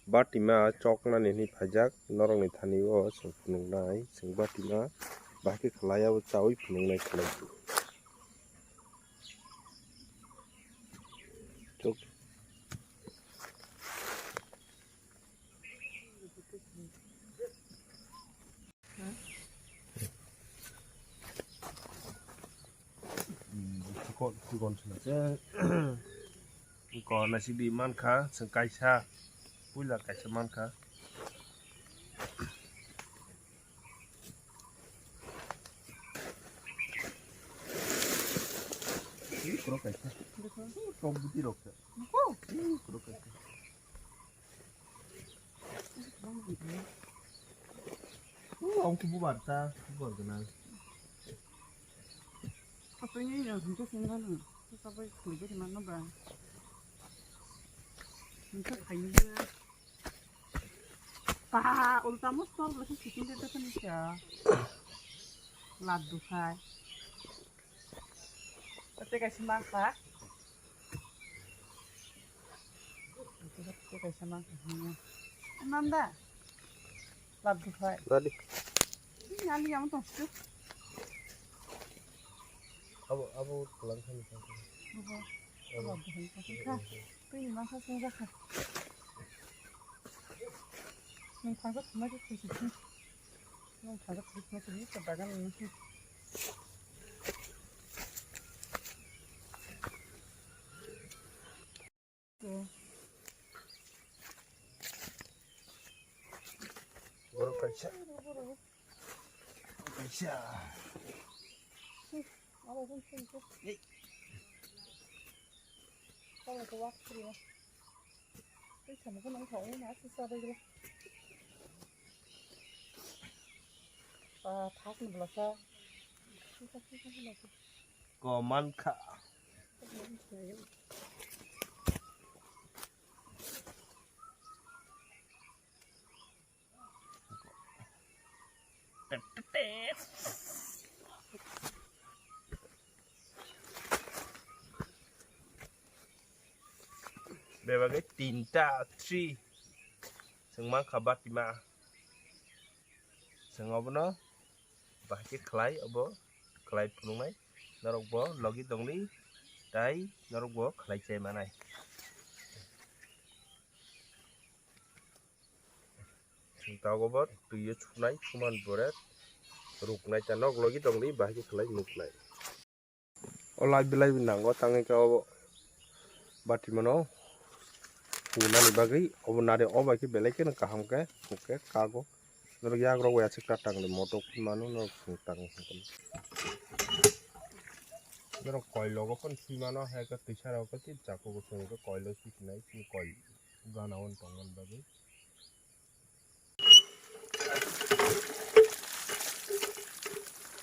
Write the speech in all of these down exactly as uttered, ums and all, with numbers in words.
Batima choknani hwnwi phaijak, norokni thani o chwng phunuknai, chwng batima bahai khe khlai abo chaui phunuknai khlai. Chok. Chikon, chikon sina se. Ko nasi bi mankha, chwng kaisa, puila kaisa mankha. Ih, kuro kaisa. Tok buti rok se. Ih, kuro kaisa. Uh, ang kubu barta, kubu barta na. Apa ini yang untuk sini kan? Terus apa itu mana ba? Untuk kayu ya. Pa, ulta mostor lagi bikin dia kan ya. Laddu khai. Pati kaisa mankha. Pati kaisa mankha. Nanda. Laddu khai. Dadi. Ini ali yang tu. Abo, abo pulang kami. Abo. Abo. Laddu khai. Twi ni mankha sung jakha. Nung thangsa thangma khe khuisi khe. Nung thangsa thangma khe khuisi khe bagan nung khe. Borok kaisa. Kaisa. Abo pun sung khe. Ei. Abo khe wak khe. Tei sama khe nang thok na sisa bai gla. Ah, thak ni bla sa. Sisa sisa sisa. Ko man kha. Bebagwi tinta, three. Chwng mankha batima. Chwng obono bahai khe khlai, obo khlai phunuknai. Norok bo logi tongdi, tai norok bo khlai chai manai. Chwng tabuk bo twi o suknai, suman pore ruknai, ta nok logi tongdi, bahai khe khlai nuknai. O lai belai nango, tangwi khe o batimano hunani bagwi, obo nari o bai khe belai kheno kaham khe, hwnkhe kago. Norok yagrok bai aswk ta tangdi, motok mano norok chwng tang. Norok koilogo phano swi mano, hai khe twisa rok khe tei chakugo chwng khe koilo swi sinai, chini koil gana o tongmani bagwi.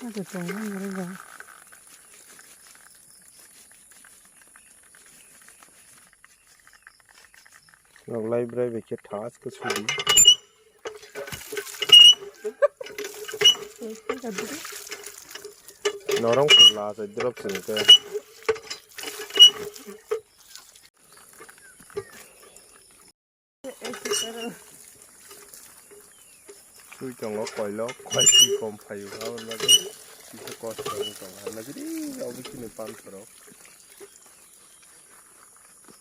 Ado tongo nini ba. Nok lai bwrai bai khe thas khe sudi. Norong khwla chai drop chwng khe. Sui tongo koilo, koi sui kom phaio, aboni bagwi kisa kosto wng tongo. Nagiri obo chini panthorok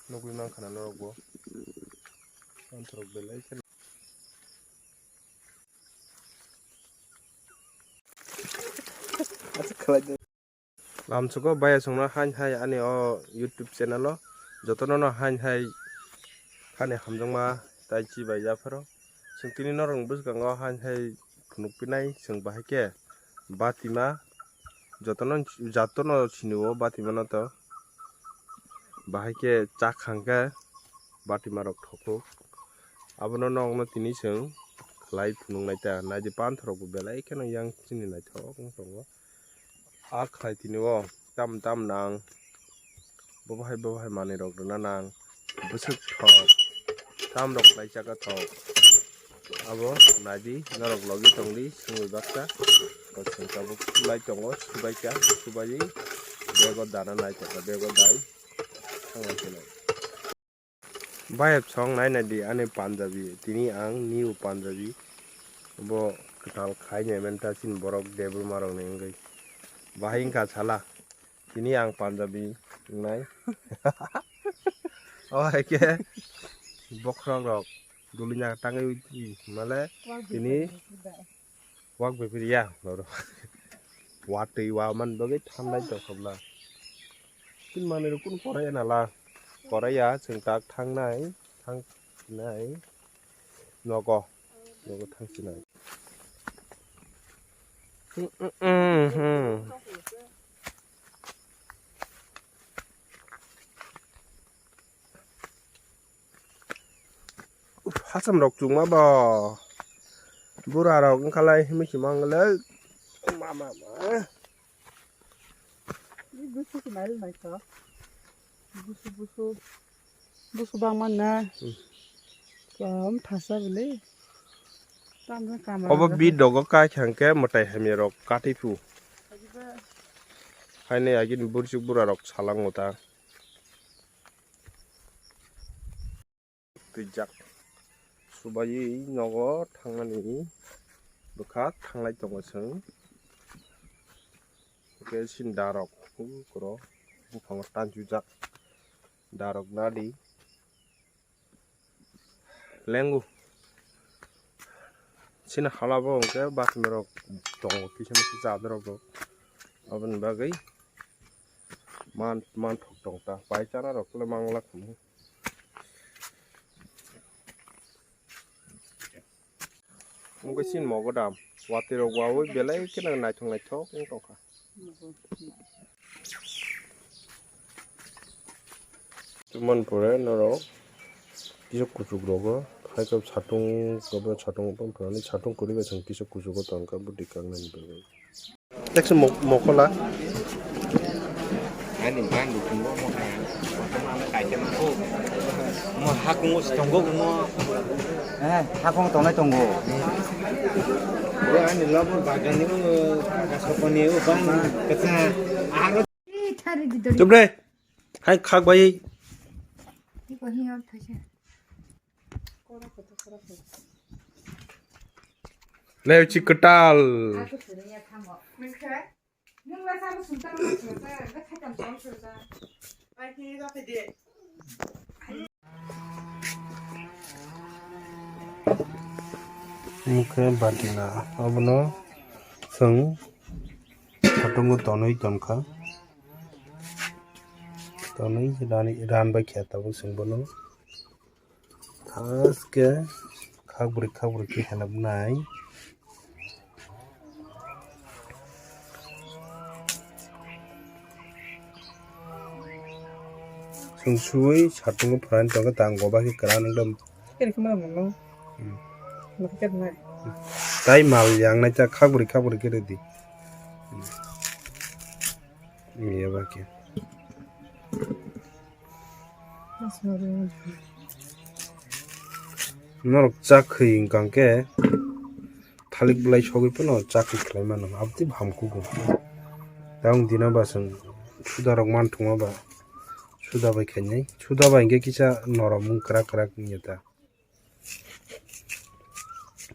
nugwi mankha na norokbo, panthorok belai kheno. Lamsugo bayasongno hain hai ani o YouTube channel o jotono no hain hai khani hamjakma tai chibai yapharo. Chwng tini norokni bwskango hain hai phunukpinai chwng bahai khe batima jotono, jotono sinio batimano to bahai khe chak hangkhe batimarok thokuk. Abono nokno tini chwng khlai phunuknai ta naidi panthorokbo belai kheno yang chini naithok wng tongo. A khlai tini o tam tam nang bobo hai bobo hai manwi rok rwna nang bwswk thok tam rok khlai chaka thok abo naidi norok logi tongdi sungwi baksa bo chwng tabuk sulai tongo subaikha subaiwi bego dana naitokha bego dai thangwi tongkha. Bayap song nai nai di ani Punjabi, tini ang new Punjabi. Bo kwtal khai nai menta chini borok Debbarma rok ni wngwi. Bahai wngkha sala, tini ang Punjabi wngnai. O hai khe bokhorok rok dulina tangwi male tini wak bebri ya loro. Watwi wa man bagwi thangnai tongkha bla. Tin manwi rok kun koraya nala. Koraya chwng tak thangnai, thangsinai. Nogo. Nogo thangsinai. Hacham rok chukma bo. Bura rok wngkha lai himwi se mangle. Ma, ma, ma. Busu se nai nai kha. Busu, busu. Busu bangma na. Hmm. Kam thasa bole. Tam kam. Obo bi dogo kai khang ke mwtai hamya rok kati phu. Haini agin burjik bura rok salang uta. Twijak. Subaiwi nogo thangnani bwkha thanglai tongo chwng. Hwnkhe chini darok hukuro buphango tanchujak. Darok nadi lengu. Chini hala bo hwnkhe bachma rok tongo kisa misa chadorok bo. Aboni bagwi man, manthok tong ta. Pai chana rok le mangla khumu. Wngkhe chini mogodam. Watwi rok wawi belai kheno naithok naithok wng tongkha. Tumani pore norok kisa kuchuk rogo hai khe satung, satung kwrwi bai chwng kisa kuchugo tongkha bwtwi kangnani bagwi. Tekse mo-, mokola. Ani bandu kungo mo kaya. Mo hakungo tongo mo. Eh, hakung tongnai tongo. Bo ani lobo bagani mo kaga soponi o ban kacha. Aro. Chup re. Hai khak bai. Leo chi kwtal. Mukhe batina abono chwng satungo tonwi tonkha. Tonwi rani, ran bai khe tabuk chwng bono. Thaske khakbwrwi khakbwrwi khe helapnai. Chwng suwi satungo phrani tongkhe tang goba khe kwran wngkha. Kiri khe ma mano. Hmm. Nokhe khe nai. Tai mal yangnai ta khakbwrwi khakbwrwi khe rwdi. Hmm. Miya ba khe. Norok chak khwi wngkha khe thalik bwlai sogwi phano chak khwi khlai mano, aboni bwhamkugo. Tang dina ba chwng suda rok man thungma ba suda bai khainai, suda bai hwnkhe kisa norom wng kwrak kwrak wngya ta.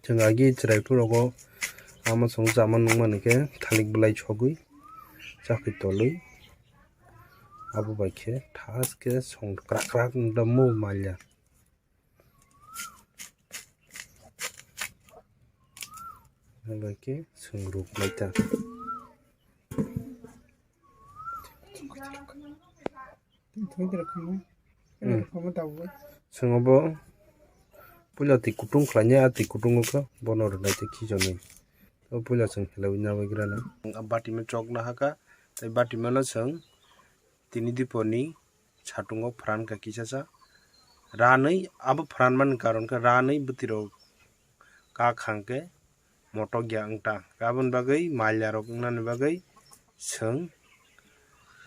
Chwng agi chwrai phuru o ama chwng chama nukmani khe thalik bwlai sogwi chakwi tolwi abo bai khe thaske song kwrak kwrak wngda mo malya. Abo bai khe chwng ruk lai ta. Thwi de rwkha mo. Hmm. Rwkha mo tabuk. Chwng obo puila twi kutung khlainai, a twi kutungo khe bono rwnai tei khichonwi. O puila chwng helaiwi nabagrana. Batima chokna hakha, tei batimano chwng tini diporni satungo phrankha kisacha. Ranwi abo phranmani karon khe ranwi bwtwirok kak hangkhe motok ya wngta. Aboni bagwi malya rok wngnani bagwi chwng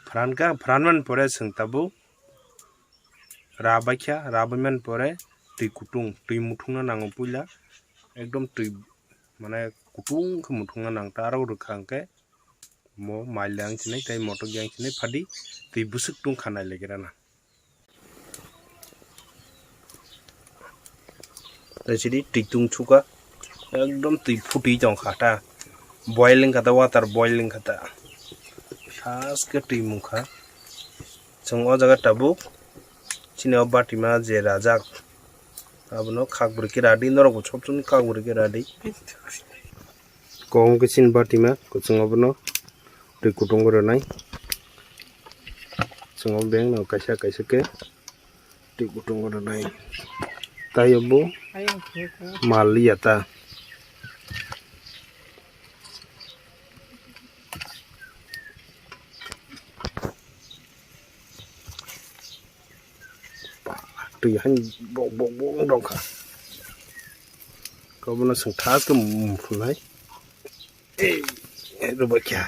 phrankha, phranmani pore chwng tabuk ra baikha, ra baimani pore twi kutung, twi muthungna nango puila, ekdom twi, mane, kutung khe muthungna nangta, aro rwkha hwnkhe mo malya wngsinai tei motok ya wngsinai phadi twi bwswk tungkha nailegrana. Sidi twi tung chuka, ekdom twi phutwi tong kha ta, boiling kha ta, water boiling kha ta, thaske twi mung kha. Chwng o jaga tabuk chini o batima je rajak, abono khak bwrwi khe radi, norok bo sob somoi khak bwrwi khe radi. Kong khe chini batima, kwchwng obono twi kutung rwnai. Chwng o beng no kaisa kaisa khe twi kutung rwnai. Tai obo mal liya ta. Twi han bok bok bok wng tong kha. Kobono chwng thaske muphunai. Ei, rwbaikha.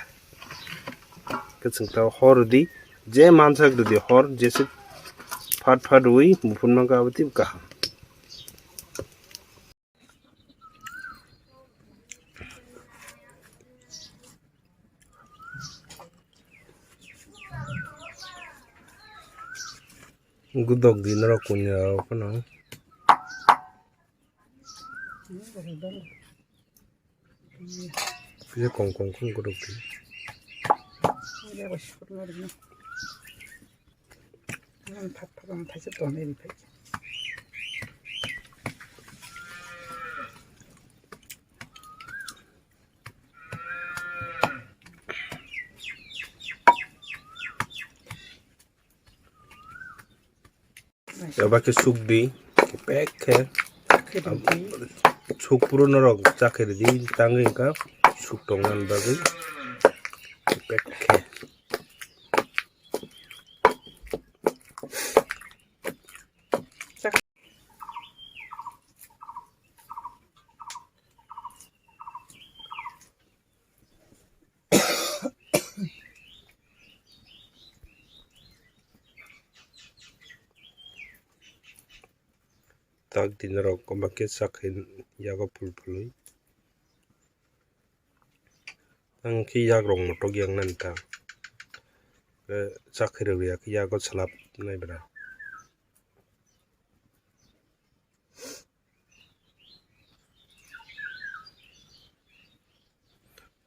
Khe chwng ta hor rwdi. Je mansak rwdi hor, jese phat phat rwui muphunma khe abo teibo kaham. Gudok di norok kunya rok phano. Kisa kong kong kong gudok di. Eba khe suk di, pek khe suk puro norok chakhe ridi, tangwi wngkha suk tongna bagwi pek khe. Tak di norok omo khe chakhe yago phul phulwi. Ang khe yak rok motok yang nani ta. Chakhe rw ya khe yago slap nai bra.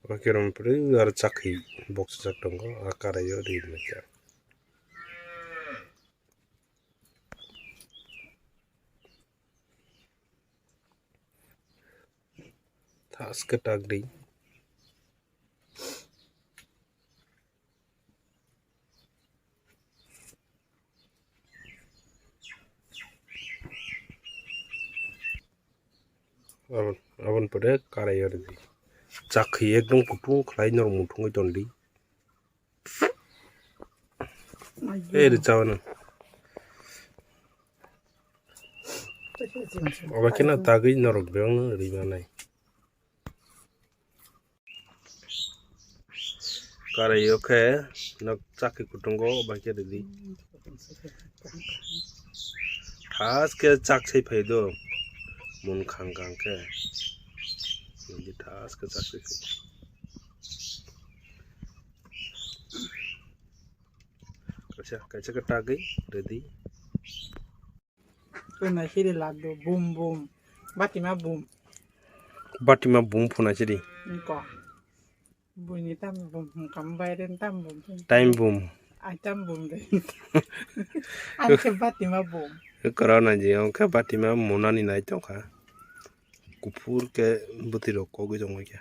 Oke rom puri ar chakhi box chak tongo a karai o ri meka. Thaske tak di. Abon, abon pore karai o ridi. Chakhi ekdom kutung khlai norok muthungwi tondi. Ei ri chawano. Obo kheno tagwi norok bebakno ri manai. Karai o khe nok chakhi kutungo bai khe ridi. Thaske chak sai phai do. Mun khang khang khe. Nidi thaske chak sai phai. Kaisa, kaisa khe tagwi ridi. Tuna siri ladu bum bum. Batima bum. Batima bum phuna siri. Niko. Buini tam bum, kam baire tam bum. Time bum. Ai tam bum de. Ang khe batima bum. Corona je, ang khe batima munani nai tongkha. Kuphur khe bwtwi rok kogwi tongwi khe.